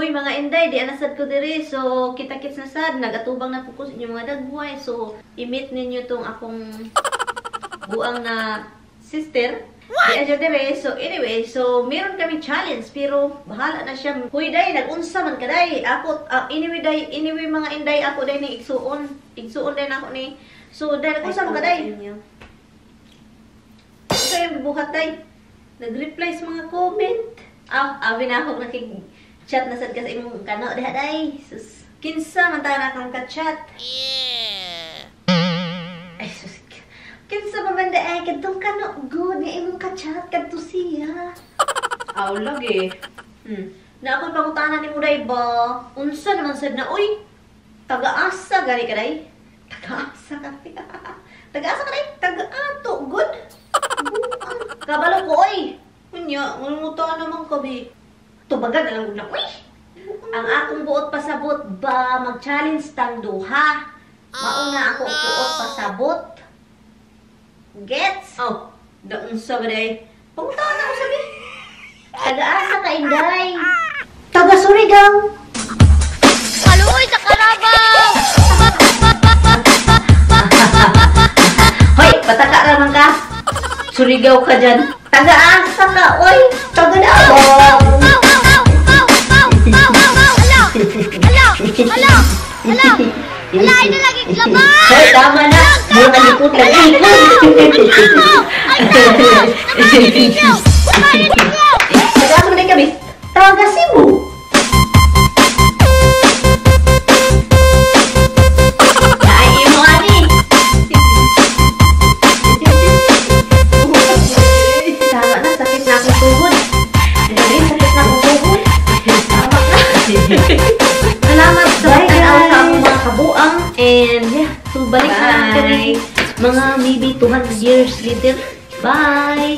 Huy mga inday, di anasad ko diri. So, kita-kits na sad. Nagatubang na po ko sa inyong mga dagway. So, i-meet ninyo tong akong buang na sister. Di adyo diri. So, anyway, so, meron kami challenge. Pero, bahala na siya. Huy day, nag-unsa man ka day. Ako, anyway day, anyway mga inday, ako day ni igsuon. Igsuon day na ako ni. So, day, nag-unsa man ka day. Unsa yung buhat day? Nag-reply sa mga comment. Ah, abi na ako nakig chat na sad kasi imong kano diha day. Sus, kinsa man ta na kang ka-chat? Yeah. Ay sus. Kinsa man man day kadtong kano good nga imong ka-chat kadto siya. Aw lagi. Na ako pangutana nimo day ba? Unsa naman sad na oy? Taga-asa gani ka day? Taga-asa ka. Taga-asa ka day? Taga-ato good. Kabalo ko oy. Unya, mangungutan naman kabi. Tubagan na lang na, uy! Ang akong buot pasabot ba, mag-challenge tang duha. Mauna ako ang buot pasabot. Gets? Oh, daon sa ba day? Pangutaan ako sabi. Taga-asa ka, inday. Taga Surigao. Kaluoy sa karabaw! Hoy, pataka raman ka. Surigao ka dyan. Taga-asa ka, oy. Taga Davao. Ala! Ala! Ala! Ay na lagi labas! Hoy, tama na! Muna likod lang ikot! Ay, tama! Tama ninyo! Tama ninyo! Taga-asa man din kami? Taga Cebu! Ay, imo ani! Tama na, sakit na akong tuhod. Sakit na akong tuhod. Tama na. Salamat sa pagtanaw sa akong mga kabuang. And yeah, so balik na lang kami mga maybe 200 years later. Bye!